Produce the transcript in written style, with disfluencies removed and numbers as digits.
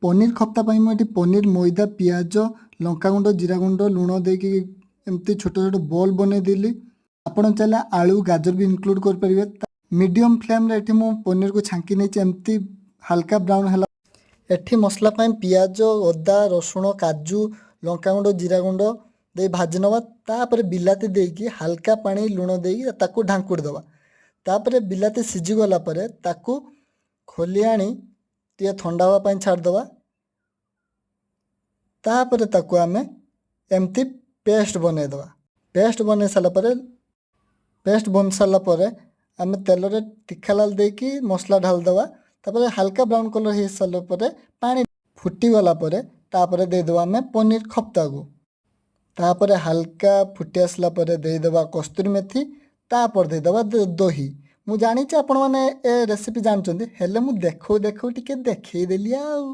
ପନିର ଖପ୍ତା ପାଇଁ ମୁଁ ଏଠି ପନିର, ମଇଦା, ପିଆଜ, ଲଙ୍କାଗୁଣ୍ଡ, ଜିରା ଗୁଣ୍ଡ, ଲୁଣ ଦେଇକି ଏମିତି ଛୋଟ ଛୋଟ ବଲ୍ ବନେଇଦେଲି। ଆପଣ ଚାହିଁଲେ ଆଳୁ, ଗାଜର ବି ଇନକ୍ଲୁଡ଼ କରିପାରିବେ। ମିଡ଼ିୟମ୍ ଫ୍ଲେମ୍ରେ ଏଠି ମୁଁ ପନିରକୁ ଛାଙ୍କି ନେଇଛି। ଏମିତି ହାଲକା ବ୍ରାଉନ୍ ହେଲା। ଏଠି ମସଲା ପାଇଁ ପିଆଜ, ଅଦା, ରସୁଣ, କାଜୁ, ଲଙ୍କାଗୁଣ୍ଡ, ଜିରା ଗୁଣ୍ଡ ଦେଇ ଭାଜି ନେବା। ତାପରେ ବିଲାତି ଦେଇକି ହାଲକା ପାଣି, ଲୁଣ ଦେଇକି ତାକୁ ଢାଙ୍କୁଡ଼ି ଦେବା। ତାପରେ ବିଲାତି ସିଝିଗଲା ପରେ ତାକୁ ଖୋଲି ଆଣି ଟିକେ ଥଣ୍ଡା ହେବା ପାଇଁ ଛାଡ଼ିଦେବା। ତାପରେ ତାକୁ ଆମେ ଏମିତି ପେଷ୍ଟ ବନେଇଦେବା। ପେଷ୍ଟ ବନି ସାରିଲା ପରେ ଆମେ ତେଲରେ ତୀଖା ଲାଲ ଦେଇକି ମସଲା ଢାଳିଦେବା। ତାପରେ ହାଲକା ବ୍ରାଉନ୍ କଲର୍ ହେଇସାରିଲା ପରେ, ପାଣି ଫୁଟିଗଲା ପରେ, ତାପରେ ଦେଇଦେବା ଆମେ ପନିର ଖପ୍ତାକୁ। ତାପରେ ହାଲକା ଫୁଟି ଆସିଲା ପରେ ଦେଇଦେବା କସ୍ତୁରୀ ମେଥି। ତାପରେ ଦେଇଦେବା ଦହି। ମୁଁ ଜାଣିଛି ଆପଣମାନେ ଏ ରେସିପି ଜାଣିଛନ୍ତି, ହେଲେ ମୁଁ ଦେଖାଉ ଦେଖାଉ ଟିକେ ଦେଖେଇଦେଲି ଆଉ।